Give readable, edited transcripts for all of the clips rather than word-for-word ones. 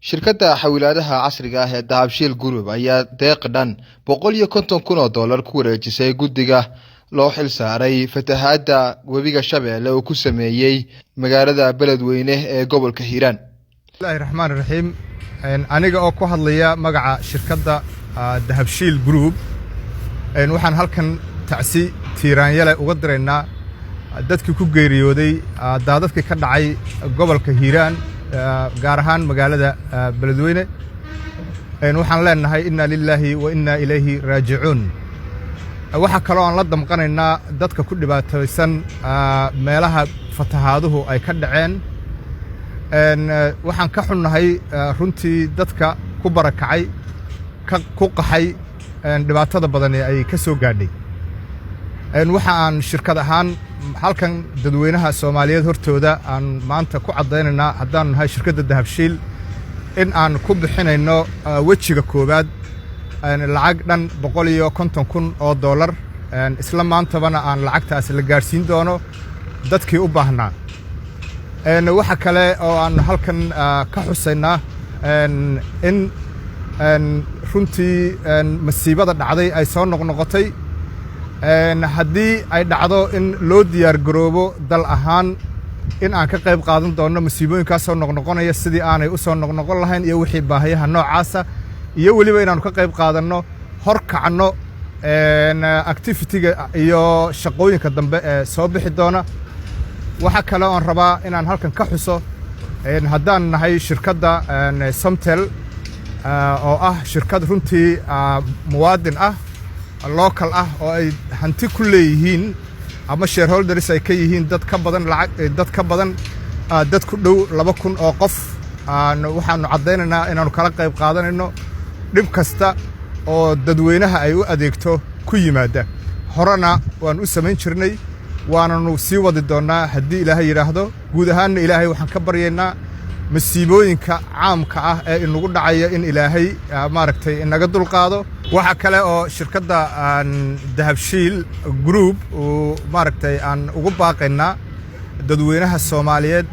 Shirkadda xawilaadaha casriga ah ee Dahabshiil Group ayaa deeq dhan $150,000 ku wareejisay guddiga loo xil saaray fatahaadda webiga Shabeelle uu ku sameeyey magaalada Beledweyne ee gobolka Hiiraan. Bismillahi raxmaan raxiim. Aniga oo ku hadlaya magaca shirkadda Dahabshiil Group, waxaan halkan tacsi tiiraanyale uga diraynaa dadkii ku geeriyooday daadadkii ka dhacay gobolka Hiiraan, gaar ahaan magaalada Beledweyne. Waxaan leenahay inna lilaahi wa inna ilayhi raajicuun. Waxaa kaloo aan la damqanaynaa dadka ku dhibaataysan meelaha fatahaaduhu ay ka dhaceen. Waxaan ka xunnahay runtii dadka ku barakacay, ku qaxay, dhibaatada badani ay ka soo gaadhay. Waxa aan shirkad ahaan halkan dadweynaha Soomaaliyeed hortooda aan maanta ku caddaynaynaa, haddaanu nahay shirkadda Dahabshiil, in aan ku bixinayno wejiga koowaad lacag dhan $150,000, isla maantabana aan lacagtaas la gaadhsiin doono dadkii u baahnaa. Waxa kale oo aan halkan ka xusaynaa in runtii masiibada dhacday ay soo noqnoqotay. Haddii ay dhacdo in loo diyaar garoobo dal ahaan in aan ka qayb qaadan doonno masiibooyinkaas soo noqnoqonaya sidii aanay u soo noqnoqon lahayn iyo wixii baahiyaha noocaasa, iyo weliba inaanu ka qayb qaadanno, hor kacno activity-ga iyo shaqooyinka dambe ee soo bixi doona. Waxaa kale oon rabaa inaan halkan ka xuso, haddaan nahay shirkadda Somtel, oo ah shirkad runtii muwaadin ah, local ah, oo ay hanti ku leeyihiin ama shareholders ay ka yihiin dad ka badan lacag dad ka badan dad ku dhow 2000 oo qof, waxaanu caddaynaynaa inaannu kala qayb qaadanayno dhib kasta oo dadweynaha ay u adeegto ku yimaada. Horena waan u samayn jirnay, waananu sii wadi doonnaa haddii Ilaahay yidhaahdo. Guud ahaanna Ilaahay waxaan ka baryaynaa masiibooyinka caamka ah ee inagu dhacaya in Ilaahay maaragtay inaga dulqaado. Waxaa kale oo shirkadda Dahabshiil Group uu maaragtay aan ugu baaqaynaa dadweynaha Soomaaliyeed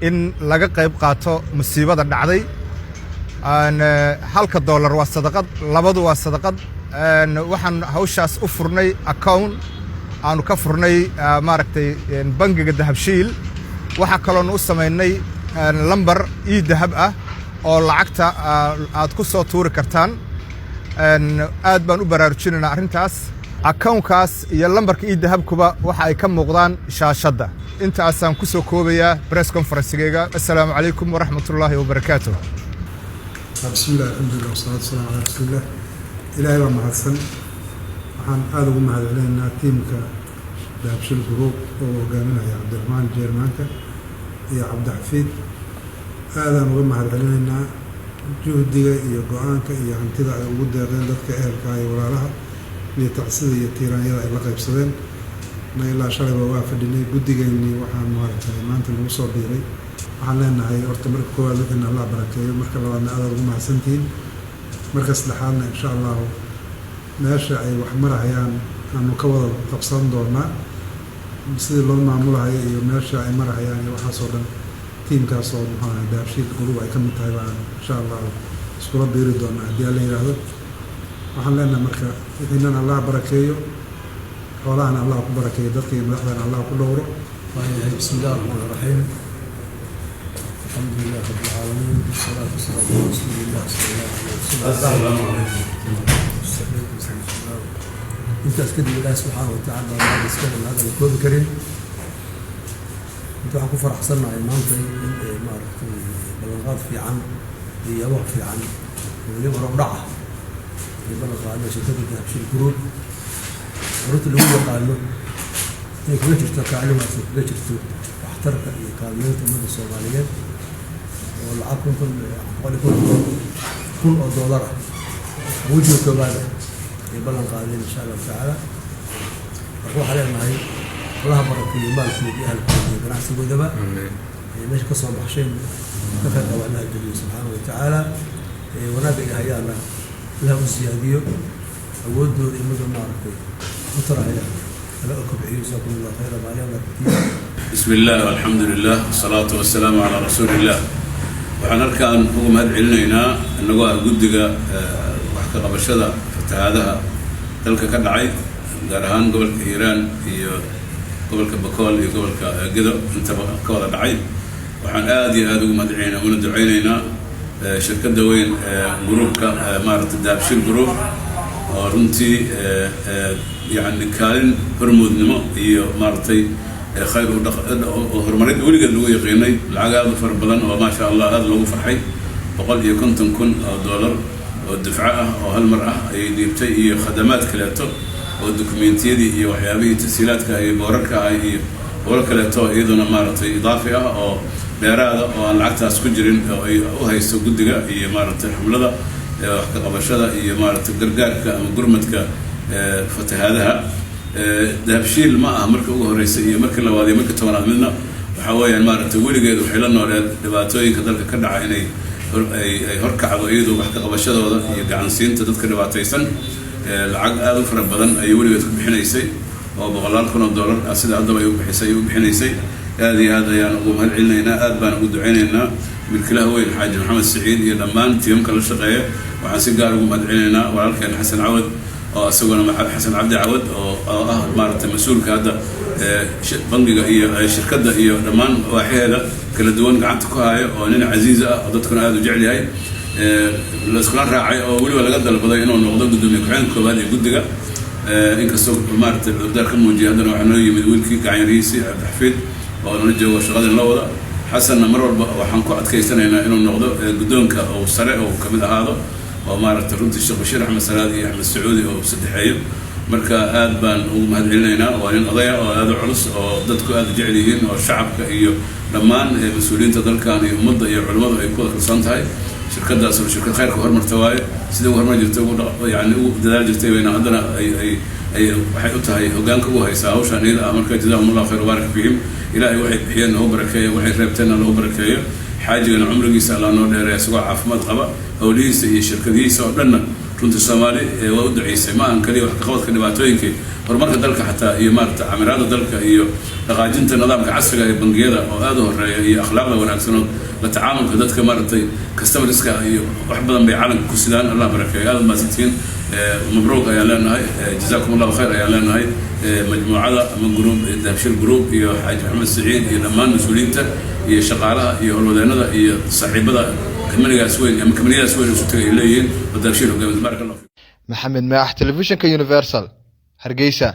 in laga qayb qaato masiibada dhacday. Halka dollar waa sadaqad, labadu waa sadaqad. Waxaan hawshaas u furnay account aanu ka furnay maaragtay bangiga Dahabshiil. Waxaa kaloonu u samaynay lambar e-Dahab ah oo lacagta aad ku soo tuuri kartaan. Aad baan u baraarujinaynaa arrintaas. Account-kaas iyo lambarka e-Dahabkuba waxa ay ka muuqdaan shaashadda. Intaasaan ku soo koobayaa press conference-geyga. Assalaamu calaykum waraxmatullaahi wabarakaatu. Bismi illah, alxamdulilah, wasalaatu wasalaamu calaa rasuulillah. Ilaahay baa mahadsan. Waxaan aada ugu mahad celinaynaa tiimka Dahabshiil Group oo hogaaminaya Cabdiraxmaan jeermaanka iyo Cabdixafiid. Aadaan uga mahad celinaynaa juhdiga iyo go-aanka iyo hantida ay ugu deeqeen dadka ehelka iyo walaalaha iyo tacsida iyo tiiraanyada ay la qaybsadeen. Na ilaa shalayba waa fadhinay guddigeennii. Waxaan maaragtay maanta nagu soo biiray, waxaan leenahay horta marka koowaad wixiina Allah barakeeyo, marka labaadna aadaad ugu mahadsantihiin, marka saddexaadna insha Allahu meesha ay wax marahayaan aanu ka wada qabsan doonaa sidii loo maamulahayo iyo meesha ay marahayaan iyo waxaasoo dhan. Tiimkaas oo muxuu ahay Dahabshiil Group ay ka mid tahay baan insha Allahu iskula biiri doonaa haddii Alla yidhaahdo. Waxaan leenahay marka wixiinana Allah barakeeyo, xoolahana Allah ku barakeeyo, dadka iyo madaxdana Allah ku dhowro. Waayahay. Bismi illah raxmaan raxiim, alxamdu lilah rabi alcaalamiin, wasalaatu wasalaamu calaa rasuuli illah sala allahu alayh wasalam. Intaas kadib, Ilaahi subxaana watacala baa mahad iskale, mahad aan la koobi karin. Inta waxaan ku faraxsannahay maanta in maaragtay ballanqaad fiican iyo yaabo fiican oo weliba hore u dhaca ay ballan qaadeen shirkadda Dahabshiil Group, runta lagu yaqaano inay kaga jirto kaalin wanaagsan, kaga jirto waxtarka iyo kaalmeynta ummadda Soomaaliyeed, oo lacag $150,000 ah wejiga koowaad ah ay ballan qaadeen insha Allahu tacaala. Marka waxaa leenahay Allaha barakeeyo maalkooda iyo ahalkooda iyo ganacsigoodaba ay meesha ka soo baxsheen ka khayr qaba Allaha geliyo subxaana wa tacaala. Wanaagga ay hayaana Allaha u siyaadiyo, awoodooda imada maaragtay u taraya Alla u kobciyo. Jazaakum Allah khayra maalin. بسم الله والحمد لله والصلاة والسلام على رسول الله. Waxaan halkaan uga mahad celinaynaa, innagoo ah guddiga wax ka qabashada fatahaadaha dalka ka dhacay, gaar ahaan gobolka Hiiraan iyo gobolka Bakool iyo gobolka Gedo intaba ka wada dhacay, waxaan aada iyo aada ugu mahad celinaynaa una duceynaynaa shirkadda weyn ee gruupka maaragtay Dahabshiil Group, oo runtii yacni kaalin hormoodnimo iyo maaragtay khayr oo horumarid weligeed lagu yaqiinay, lacag aada u fara badan oo, maasha Allah, aada loogu farxay, $150,000 oo dufco ah oo hal mar ah ayay dhiibtay, iyo khadamaad kaleeto oo dokumentiyadii iyo waxyaabihii tashiilaadka iyo boorarka ah iyo howlo kaleeto iyaduna maaragtay idaafi ah oo dheeraada oo aan lacagtaas ku jirin oo ay u haysto guddiga iyo maaragtay xamlada wax ka qabashada iyo maaragtay gargaarka ama gurmadka fatahaadaha. Dahabshiil ma aha markii ugu horreysay iyo markii labaad iyo markii 10aad midna. Waxaa weeyaan maaragtay weligeed waxay la nooleed dhibaatooyinka dalka ka dhaca inay ay horkacdo iyadoo wax ka qabashadooda iyo gacansiinta dadka dhibaataysan. Lacag aada u fara badan ayay weligeed ku bixinaysay oo boqolaal kun oo dollar ah, sida haddaba ay u bixisay ay u bixinaysay. Aada iyo aad ayaan ugu mahad celinaynaa, aad baan ugu duceynaynaa milkilaha weyn Xaaji Maxamed Siciid iyo dhammaan tiimamka la shaqeeya. Waxaan si gaar ugu mahad celinaynaa walaalkeen Xasan Cawad, oo isaguna Xasan Cabdi Cawad oo ah maaragtay mas-uulka hadda bangiga iyo shirkadda iyo dhammaan waaxyaheeda kala duwan gacanta ku haya, oo nin casiiz ah oo dadkuna aada u jecel yahay, laiskula raacay oo weliba laga dalbaday inuu noqdo guddoomiye ku-xigeenka koowaad ee guddiga. Inkastoo maaragtay cudurdaar ka muujiyay, haddana waxaa noo yimid wiilkii gacanyarihiisii Cabdixafiid oo nala joogo shaqadin la wada. Xasanna mar walba waxaan ku adkaysanaynaa inuu noqdo guddoonka oo sare oo kamid ahaado, oo maaragtay runtii Sheekh Bashiir Axmed Salaad iyo Axmed Sacuudi oo saddexeeyo. Marka aad baan ugu mahad celinaynaa. Waa nin odaya oo aada u culus oo dadku aada u jecel yihiin, oo shacabka iyo dhammaan mas-uuliyiinta dalkan iyo ummadda iyo culimmadu ay ku wada kalsoon tahay. Shirkadaas oo shirkad khayrka hormarta waaye. Sidai ugu hormar jirtay, ugu yani ugu dadaal jirtay bayna haddana ay waxay u tahay hoggaanka ugu haysaa hawshaan iyada ah. Marka jazaahum Allah khayr, baarak fiihim. Ilaahay waxay bixiyeen loo barakeeyo, waxay reebteenna loo barakeeyo. Xaajigana cumrigiisa Allah noo dheereeya isagoo caafimaad qaba. Howlihiisa iyo shirkadihiisa oo dhanna runtii Soomaali waa u duceysay. Ma ahan kaliya wax ka qabadka dhibaatooyinkii, horumarka dalka xataa iyo maarata camiraada dalka iyo dhaqaajinta nidaamka casriga ee bangiyada oo aada u horeeya iyo akhlaaqda wanaagsan oo la tacaamulka dadka maaragtay customerska iyo wax badan bay calanka ku sidaan. Allah barakeeyo. Aada mahadsantihiin. Mabruuq ayaan leenahay, jazaakum Allahu khayr ayaan leenahay majmuucada ama group Dahabshiil Group iyo Xaaji Maxamed Saciid iyo dhammaan mas-uuliyiinta iyo shaqaalaha iyo howlwadeenada iyo saaxiibada kamanigaas weyn ama kamaniyadaas weyn isu tagay ay leeyihiin oo Dahabshiil hogaamiya. Baarak Allah. Maxamed Maax, Telefishinka Universal, Hargeysa.